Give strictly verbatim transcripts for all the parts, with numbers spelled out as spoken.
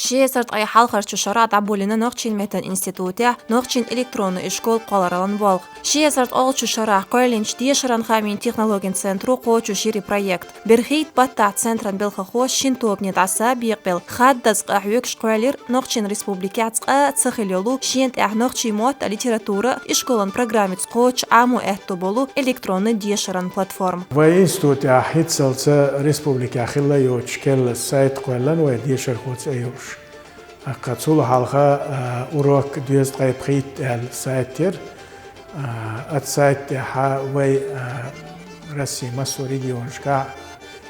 Ши эзар ткъе хьалхарчу шарахь дӀаболийна нохчийн меттан институтехь нохчийн электронни ишкол кхолларалан болх. Ши эзар ткъолгӀачу шарахь кхоьллинчу дешаран хаамийн технологийн центро кхочуш йира и проект. БерхӀитта баттахь центран белхахоша шина тобане дӀаса бекъабелла хаддаза къахьоьгуш кхоьллира Нохчийн Республикехь цкъа а ца хилла йолу шена тӀехь нохчийн мотт а, литература а ишколан программица кхочуш Ӏамо аьтто болу электронни дешаран платформа. Вайн институтехь хӀинццалц республикехь хилла йоцуш керла сайт кхоьллина вай, дешархоша айхьа. ТӀаккха цул хьалха, а, «Урок дезткъе пхийтта» аьлла сайт яра. А, оцу сайта тӀехь вай, а, Россин массо а регионашкахь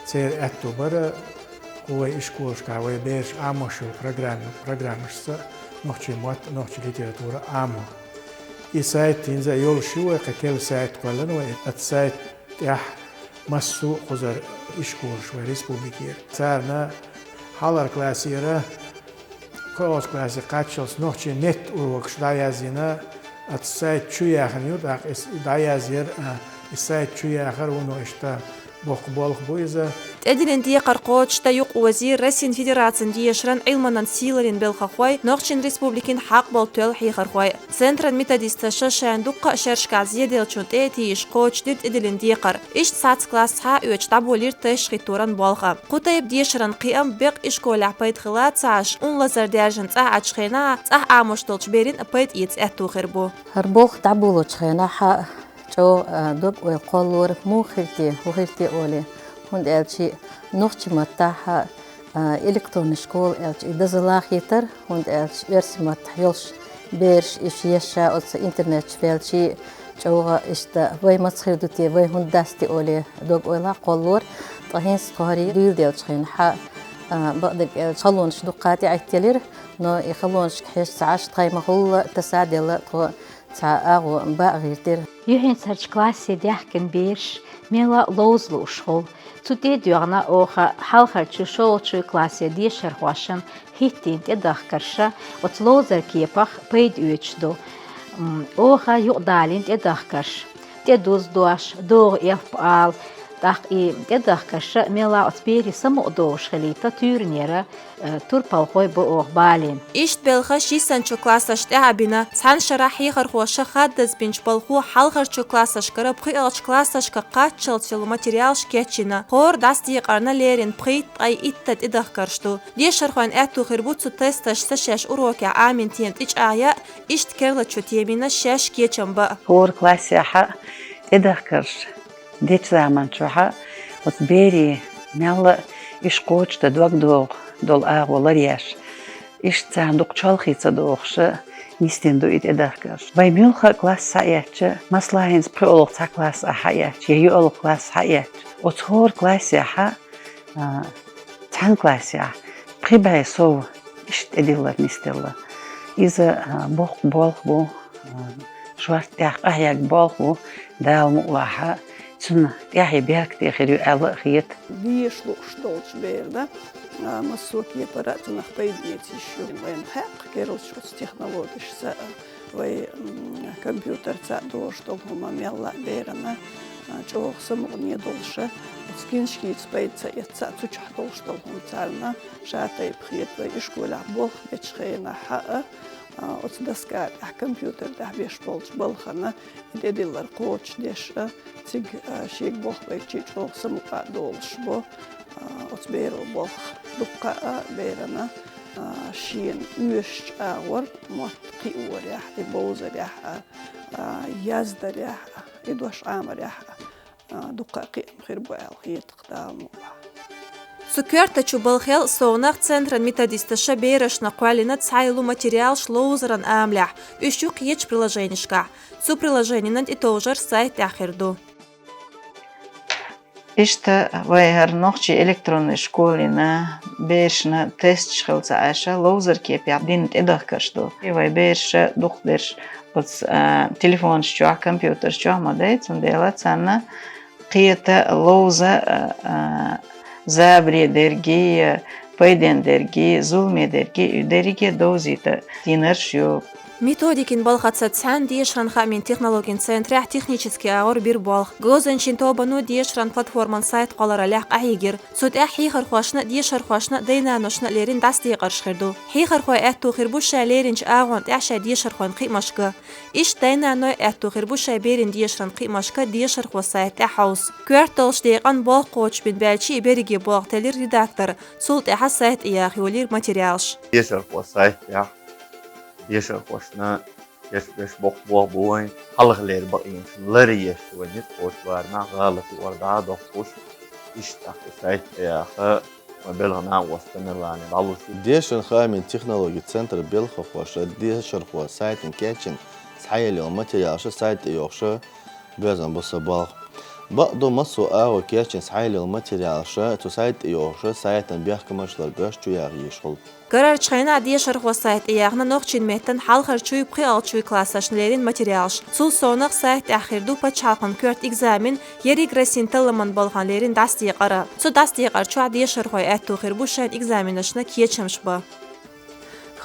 церан аьтто бара, кху вай ишколашкахь вай бераш Ӏамош йолу программа-, программашца нохчийн мотт а, нохчийн литература а Ӏамо. И сайт хӀинца а йолуш ю вай, кхин керла сайт кхоьллина вай. Оцу сайта тӀехь массо а кхузара ишколаш вай республикера. Царна хьалхара классера пхоьалгӀачу классе кхаччалц нохчийн меттан урокаш дӀаяздина, оцу сайта чу яьхна ю, тӀаккха и дӀаяздира, а, и сайта чу яхар вуно иштта боккха болх бу иза. ТӀедиллина декхар кхочушдан юкъаозийра Россин Федерацин дешаран, Ӏилманан сийлаллин белхахой, Нохчийн Республикин хьакъ болу тоьлла хьехархой. Центран методисташа шайна дуккха а шерашкахь зеделлачун тӀе а тийша кхочушдира тӀедиллина декхар. Иштта цхьацца классехь а оьцуш дӀаболийра тесташ хӀитторан болх а. Кху тайпа дешаран кхиам беккъа ишколехь пайда хила ца Ӏаш, ун лазар даьржина цӀахь Ӏачу хенахь, цӀахь Ӏамош долчу берийн а пайда эца аьтто хир бу. ХӀара болх дӀаболочу хенахь а чӀогӀа, а, дог-ойла кхоллора, муха хир те, хӀун хир те олий, хӀунда аьлча нохчийн маттахь а, а, электронный школа аьлча и дозалла хетара, хӀунда аьлча оьрсийн маттахь йолуш бераш, уьш еш а оцу интернетехь ваьлча, чӀогӀа иштта вай маца хир ду те, вай хӀунда дац те олий дог-ойла кхоллора. Ткъа хӀинца тхо хӀара дуьйладеллачу хенахь а, а, бакъдерг аьлча, халонаш дуккха а тӀеӀиттелира, но и халонашка хьежа ца Ӏаш, тхайн ма-хуьллу таса а делла, тхо цхьа агӀо бан а гӀиртира. Юьхьанцарчу классе даьхкина бераш мелла а ловза лууш хуьлу. Цу тӀе а доьгӀна, оха хьалхарчу, шолгӀачу классе дешархошна хӀиттийна тӀедахкарш оцу ловзаран кепах пайда оьцуш ду. М, оха юкъадалийна тӀедахкарш, тӀедуза дош, догӀу элп ала, тӀаккха и тӀедахкарш мелла а оцу берийн самукъадогӀуш хилийта туьйранера, э, турпалхой бу оха балийна. Иштта белхаш йисанчу классашна тӀе а бина, цхьана шарахь хьехархоша хаддаза бинчу балхо хьалхарчу классашкара пхоьалгӀачу классашка кхаччалц йолу материалаш кечйина. ХӀора дӀасадекъарна леррина пхийтта, ткъе итт тӀедахкарш ду. Дешархойн аьтто хир бу цу тесташца шаьш урокехь Ӏамийна тема тӀечӀагӀъян, иштта керлачу темина шаьш кечам бан. ХӀора классехь а тӀедахкарш дечу заманчохь а оцу берийн мелла а уьш кхочушдан дог догӀу долу агӀо ларъеш, иштта царна дукха чолхе ца догӀуш а нисдина ду и тӀедахкарш. Вай муьлхха а класс схьаэцча, масала, хӀинца пхоьалгӀа цхьа класс ахь схьаэцча я йоьалгӀа класс схьаэцча, оцу хӀора классехь а, а, цхьана классехь пхи бӀе сов иштта тӀедиллар нисделла. Иза, а, боккха болх бу, а, шортта тӀехь къахьегна болх бу, Дала мукъалахь а, цунна тӀаьхье беркате хир ю аьлла а хета. Деша лууш долчу берана, а, массо а кепара а цунах пайда эца йиш ю. Вайна хьаькхна керлачу оцу технологешца а, вай, м, компьютерца а долуш долу хӀума мелла а берана, а, чӀогӀа самукъане долуш а, оцу киншкица пайда ца эцна а, цу чохь долуш долу хӀума царна ша тайпа хета. Вай ишколехь болх бечу хенахь а, а, оцу доска тӀехь, компьютер тӀехь беш болчу балхана и тӀедиллар кхочушдеш а, цига, а, шега болх бечу чӀогӀа самукъа а долуш бу, а, оцу беро болх. Дуккха а берана, а, шена оьшучу агӀор мотт кхиорехь, и бовзарехь а, а, яздарехь а, и дош Ӏамарехь а, а, дуккха а кхиам хир бу аьлла хета-кх, Дала мукъалахь. Цу коьртачу балхел совнах центран методисташа берашна кхоьллина цхьайолу материалаш ловзаран амалехь, уьш ю кхечу приложенешкахь. Цу приложенина тӀетовжар сайта тӀехь хир ду. Иштта вай хӀара нохчийн электронный школина берашна тесташ хила ца Ӏаш а, ловзаран кепехь дина тӀедахкарш ду. И вай бераша дукхахдерш оцу, а, телефонаш чохь, компьютерш чохь ма дай, цундела царна кхета, ловза, а, а, забаре дерриге, пайденна дерриге, зуламе дерриге, и дерриге довзийта динарш ю. Методикин балхаца цхьана дешаран хаамийн технологийн центрехь технически агӀор бира болх. Говзанчийн тобано дешаран платформан сайт кхолларалехь къахьийгира. Цу тӀехь хьехархошна, дешархошна, дай-наношна леррина дӀасадекъарш хир ду. Хьехархой аьтто хир бу шайн лерринчу агӀон тӀехь шайн дешархойн кхиамашка. Иштта дай-наной аьтто хир бу шайн берийн дешаран кхиамашка дешархо сайт тӀехь хьовса. Коьрта долчу декъан болх кхочушбина баьлча а берриге болх теллира редактор, цул тӀаьхьа сайт тӀеяха йолийра материалаш. Дешархо сайт тӀехь дешархошна, дешархошна боккха болх бу вайн, хьалхалера бакъонаш ларъеш вайн ницкъ кхочу барамехь гӀалат юкъара дӀа а дохкуш, иштта тӀаккха сайт тӀеяха, вайн белхан накъост Тамерлана дӀалуш ю. Дешаран хаамийн технологийн центран белхахоша дешархо сайтана кечйина схьаелла йолу материалаш сайт тӀе йохуш боьзна бу сан болх. Бакъду, массо а агӀор кечйина схьаелла йолу материалаш цу сайт тӀе йохуш сайтан бехкамаш ларбеш чу яха йиш хуьлу. Карарчу хенахь дешархо сайт тӀеяхна нохчийн меттан хьалхарчуй, пхоьалгӀачуй классашна леррина материалаш. Цул совнах сайт тӀехь хир ду пачхьалкхан коьрта экзамен, ерриг Россин талламан балхана леррина дӀасадекъар. Цу дӀасадекъар чохь дешархойн аьтто хир бу шайн экзаменашна кечамаш бан.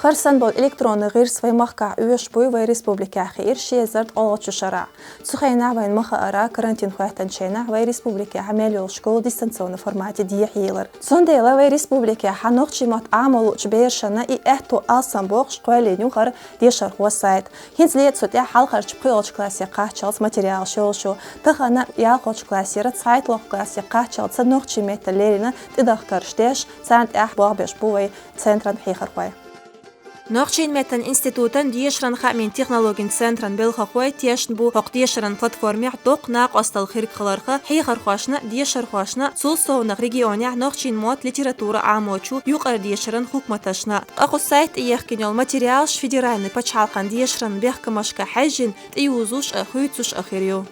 Хар санна болу электронный гӀирс вайн махкахь оьшуш буй вайн республикехь хиира ши эзар ткъолгӀачу шарахь. Цу хенахь вайна ма-хаъара, карантин хӀоьттинчу хенахь вайн республикехь мел йолу школа дистанционный формате дехьаелира. Цундела вайн республикехь нохчийн мотт Ӏамо луучу берашна и аьтто алсам бохуш кхоьллина ю хӀара дешархо сайт. ХӀинцале цу тӀехь хьалхарчу пхоьалгӀачу классе кхаччалц материалаш йолуш ю. Тахана ялхолгӀачу классера цхьайтталгӀачу классе кхаччалц нохчийн меттан леррина тӀедахкарш деш, царна тӀехь болх беш бу вайн центран хьехархой. Нохчийн меттан институтан дешаран хаамийн технологийн центран белхахой тешна бу хӀокху дешаран платформехь доккха накъосталла хирг хиларх хьехархошна, дешархошна, цул совнах регионехь нохчийн мотт, литература Ӏамочу юкъара дешаран хӀукматашна. Ткъа кху сайт тӀеехкина йолу материалаш федеральный пачхьалкхан дешаран бехкамашка хьаьжжина тӀеюзуш а, хуьйцуш а хир ю.